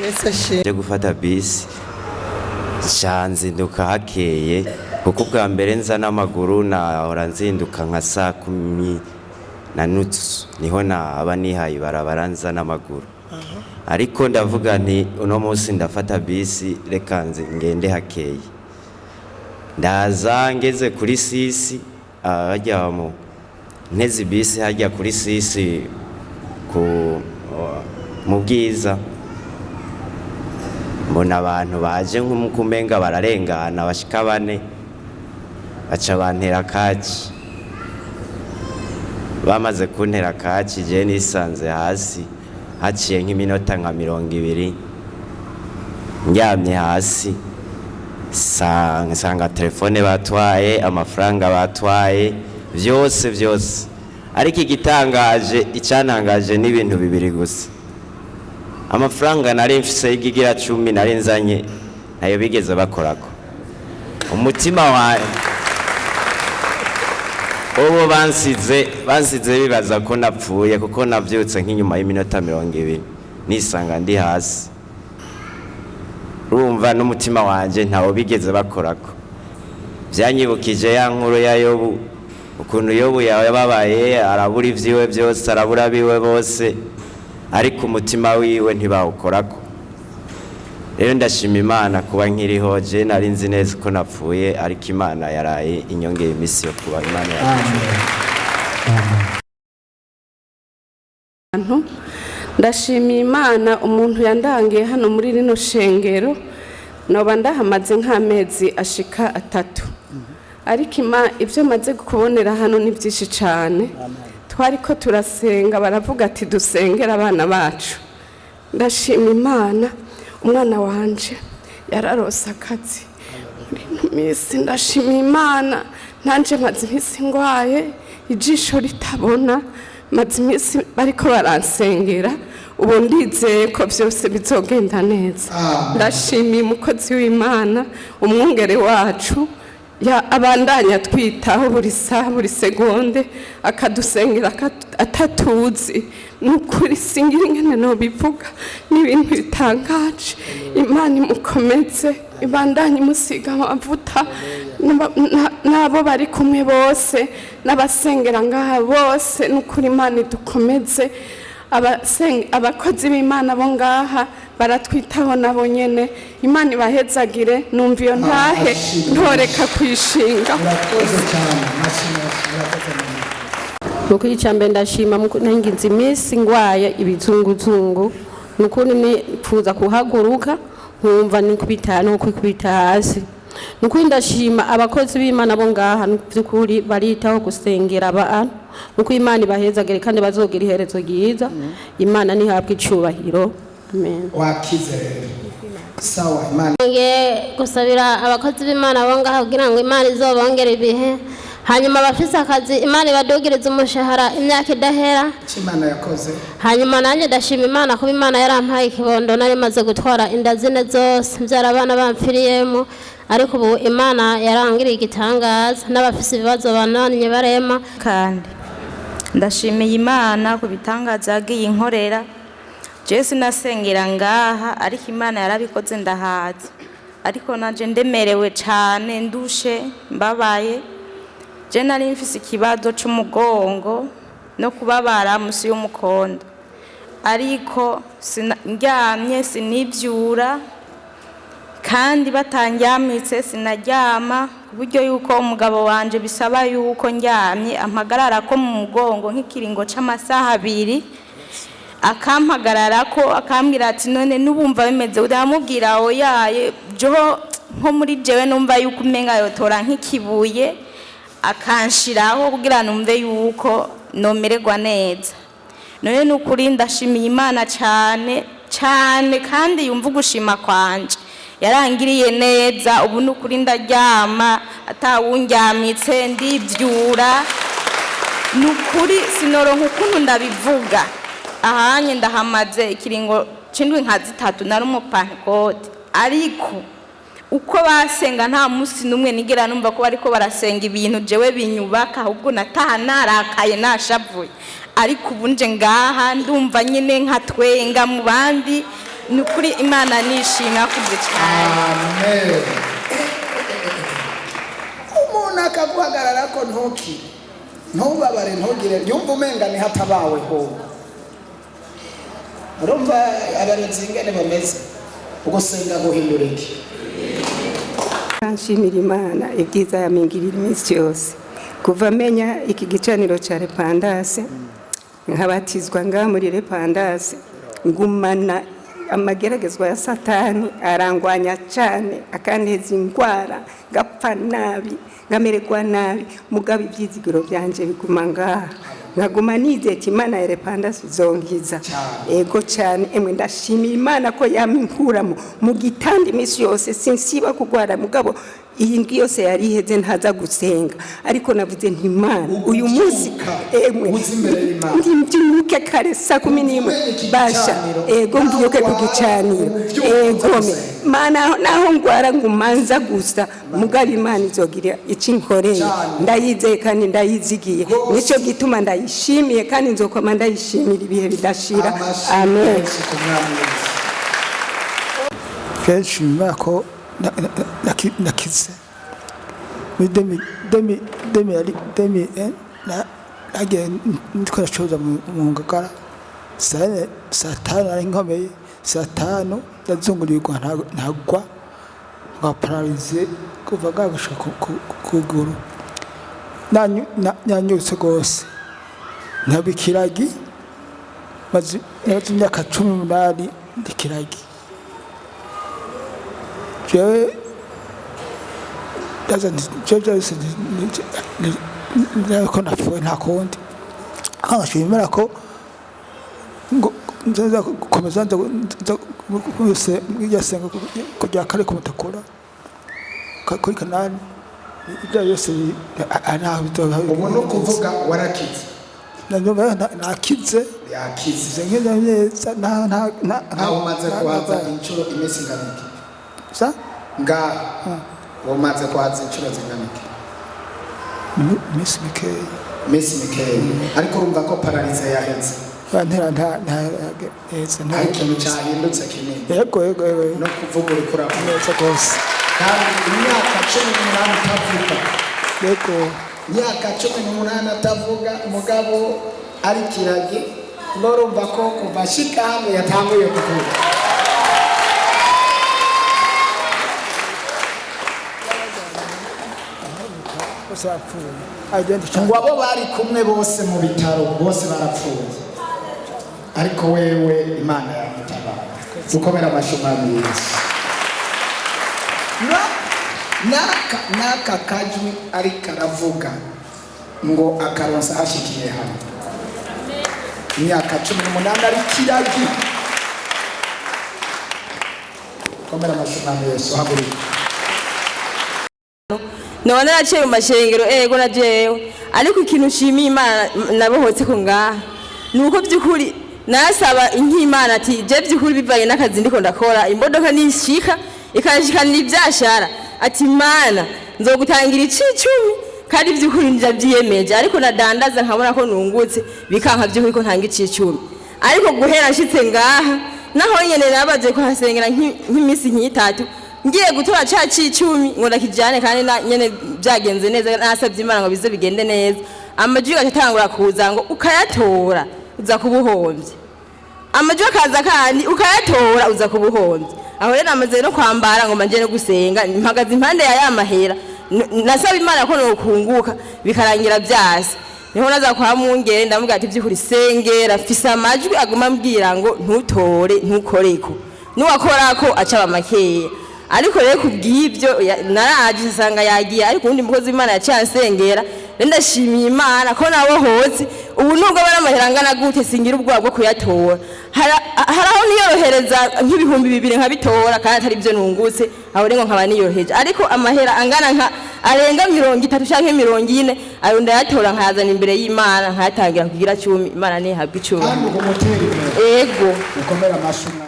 Yesu ashimwe. Nje gufata bisi, nca nzinduka hakeye, kuko ubwa mbere nza n'amaguru nahora nzinduka nka saa 10:30, niho naba nihaye ibarabara nza n'amaguru. Ariko ndavuga nti uno munsi ndafata bisi, reka nze ngende hakeye. Ndaza ngeze kuri sisi, hajya mu nteze bisi hajya kuri sisi ku mu Bwiza, mbona abantu baje nk'umukumenga bararengana bashika bane, baca bantera kaci. Bamaze kuntera kaci, je nisanze hasi haciye nk'iminota nka 20 ndyamye hasi. Nsanga telefone batwaye, amafaranga batwaye, vyose vyose. Ariko igitangaje, icyantangaje ni ibintu bibiri gusa: amafaranga nari mfise y'igigira cumi nari nzanye ntayo bigeze bakorako. Umutima wawe ubu bansize bibaza ko napfuye, kuko navyutse nk'inyuma y'iminota 20 nisanga ndi hasi. Urumva n'umutima wanje ntawo bigeze bakorako. Byanyibukije ya nkuru ya Yobu, ukuntu Yobu yababaye, arabura ivyiwe byose, arabura abiwe bose, ariko umutima wiwe ntibawukorako. Rero ndashima Imana kuba nkiriho. Je nari nzi neza ko napfuye, ariko Imana yaraye inyongeye iminsi yo kuba. Imana yaraye. Ndashimiye Imana umuntu yandangiye hano muri rino shengero. Noba ndahamaze nk'amezi ashika 3, ariko ibyo maze kubonera hano ni byinshi cyane. Twari ko turasenga, baravuga ati dusengere abana bacu. Ndashima Imana, umwana wanje yararose akazi muri ino minsi. Ndashima Imana, nanjye maze iminsi ndwaye ijisho ritabona, maze iminsi bariko baransengera. Ubu ndizeye ko byose bizogenda neza. Ndashimiye umukozi w'Imana, umwungere wacu, ya abandanya twitaho buri saha, buri segonde, akadusengera atatuzi. Ni ukuri singira ingene nobivuga, ni ibintu bitangaje. Imana imukomeze, ibandanye imusiga amavuta, n'abo bari kumwe bose, n'abasengera ngaha bose. Ni ukuri Imana idukomeze. Abakozi b'Imana bo ngaha baratwitaho nabo nyene, Imana ibahezagire. Numva iyo ntahe ntoreka kwishinga. Murakoze cyane. Murakoze mama. Nuko icya mbere ndashima, nangize iminsi ngwaye ibizunguzungu. Nukuri nipfuza kuhaguruka nkumva nikubita no kwikubita hasi. Nukuri ndashima abakozi b'Imana bo ngaha, by'ukuri baritaho gusengera abantu. Nuko Imana ibahezagire kandi bazogira iherezo ryiza. Imana nihabwe icubahiro. Amen. Wakize rero, sawa. Imana Ngiye gusabira abakozi b'Imana bo ngaha kugira ngo Imana izobongere ibihe, hanyuma abafise akazi Imana ibadugirize umushahara imyaka idahera. Icyo Imana yakoze. Hanyuma nanjye ndashima Imana kuba Imana yarampaye ikibondo. Nari maze gutwara inda zine zose, mbyara abana bamfiriyemo, ariko ubu Imana yarangiriye igitangaza. N'abafise ibibazo bananye barema. Kandi ndashimiye Imana ku bitangaza yagiye inkorera. Jewe sinasengera ngaha, ariko Imana yarabikoze ndahaza. Ariko nanje ndemerewe cane, ndushe, mbabaye. Je nari mfise ikibazo c'umugongo no kubabara musi y'umukondo, ariko ndyamye sinivyura, kandi batandyamitse sinaryama, ku buryo yuko umugabo wanje bisaba yuko ndyamye ampagarara ko mu mugongo nk'ikiringo c'amasaha 2, akampagarara ko akambwira ati none n'ubumva bimeze? Ndamubwira oyaye, joho nko muri jewe numva yuko umenga yotora nk'ikibuye akanshiraho kugira numve yuko nomererwa neza. None ni ukuri ndashimiye Imana cyane cyane, kandi yumva ugushima kwanje. Yarangiriye neza. Ubu ni ukuri ndaryama atawundyamitse, ndibyura. Ni ukuri sinoronka ukuntu ndabivuga. Ahanye ndahamaze ikiringo c'indwi nka 3. Nari umupantekote, ariko uko basenga nta munsi n'umwe nigera numva ko bariko barasenga ibintu jewe binyubaka, ahubwo nataha narakaye, nashavuye. Ariko ubu nje ngaha ndumva nyine nkatwenga mu bandi. Ni ukuri Imana nishimwe, akuze cyane. Amen. Umuntu akaguhagarara ko ntukire, ntubabare, ntugire, yumva umenga ni hatabawe ho. Urumva abarozi ingene bameze. Ugusenga guhindura iki? Nshimira Imana ibyiza yamingirira iminsi yose. Kuva menya iki gicaniro cya Repandase, nkabatizwa ngaha muri Repandase, ngumana amageragezwa ya Satani, arangwanya cyane, akanteza indwara, ngapfa nabi, ngamererwa nabi. Mugabo ibyizigiro byanjye biguma ngaha, nkaguma nizeye ko Imana ya Repandase izonkiza. Ego cyane, emwe ndashimira Imana ko yaminkuramo mu gitanda iminsi yose. Sinsiba kugwara, mugabo iyi ndwi yose yari iheze ntaza gusenga, ariko navuze nti: "Imana, uyu munsi emwe Uza imbere y'Imana. Mbyuke kare saa 11." Umenye iki Basha gicaniro. Ego, mbyuke ku gicaniro. Ubyuke Ego uza gusenga. Mana, naho ngwara ngumanza gusa, mugabo Imana izogira icyo inkoreye. Cyane. Ndayizeye kandi ndayizigiye. Rwose. Nicyo gituma ndayishimiye kandi nzokoma ndayishimira ibihe bidashira. Amashyi Amen. menshi ku Mwami Yesu. Kenshi nyuma ko nakize muri 2001, nagiye ndiko ndacuruza mu Ngagara saa 4, saa 5 nari nkomeye, saa 5 ndazungurirwa, ntagwa, nka paralysé kuva ngaha gushika ku kuguru. Nanyutse rwose, nkaba ikiragi. Maze imyaka 18 ndi kiragi. Jewe ndaza nti jewe byose ko napfuye, nta kundi. Nkashimira ko ngo nza gukomeza nza nza kujya kare kumutakura kuri kanani, ibyo byose ntaho. Ubu ni ukuvuga warakize? Nakize. Yakize. Nze neza, nta Aho umaze kuhaza inshuro, iminsi ingana iki? Sa? Ngaha umaze kuhaza inshuro zingana iki? Iminsi mikeya. Iminsi mikeya, ariko urumva ko paralysé yaheze? Bantera nta neza, nta. Hari ikintu cyahindutse kinini? Yego. No kuvuga uriko uravuga? Neza rwose. Kandi imyaka 18 utavuga. Yego. Imyaka 18 atavuga, mugabo ari kiragi. Murumva ko kuva ashika hano yatanguye kuvuga. Bose bapfuye, agenda. Ngo abo bari kumwe bose mu bitaro bose barapfuye, ariko wewe Imana yamutabara. Dukomere amashyi Umwami Yesu. N'aka kajwi ariko aravuga ngo akaronsa hashikiye hano, imyaka 18 ari kiragi. Komera amashyi Umwami Yesu. Haguruka. Naba naraciye mu mashengero, ego na jewe, ariko ikintu nshimiye Imana nabohotse ko ngaha ni uko by'ukuri nasaba nk'Imana ati: "Je by'ukuri bivanye n'akazi ndiko ndakora, imodoka nishika ikanshikanira ibyashara, ati Imana nzogutangira icicumi." Kandi by'ukuri ndabyiyemeje, ariko nadandaza nkabona ko nungutse, bikanka by'ukuri ko ntanga icicumi. Ariko guhera nshitse ngaha, naho nyene nabaje kuhasengera nk'iminsi nk'itatu, ngiye gutora ca cicumi ngo ndakijane, kandi na nyene byagenze neza, nasabye Imana ngo bize bigende neza, amajwi gaca atangura kuza ngo: "Ukayatora uza kubuhombye." Amajwi akaza kandi: "Ukayatora uza kubuhombye." Aho rero namaze no kwambara ngo manje no gusenga, mpagaze impande ya mahera, nasaba Imana ko nokunguka, bikarangira byase. Niho naza kwa mungere, ndamubwira ati: "By'ukuri sengera, mfise amajwi aguma ambwira ngo ntutore, ntukoreko, nuwakorako acaba makeya." Ariko rero kubw'ibyo naraje nsanga yagiye, ariko uwundi mukozi w'Imana yaciye ansengera. Rero ndashimiye Imana ko nabohotse. Ubu nubwo bari amahera angana gute, singira ubwoba bwo kuyatora. Hari aho niyorohereza nk'2000 nkabitora kandi atari byo nungutse, aho rero nkaba niyoroheje. Ariko amahera angana nka arenga 30 canke 40, ayo ndayatora nkayazana imbere y'Imana, nkayatangira kugira cumi. Imana ntihabwa icubahiro. Kandi umutera imbere. Ego. Ukomere amashyi Umwami.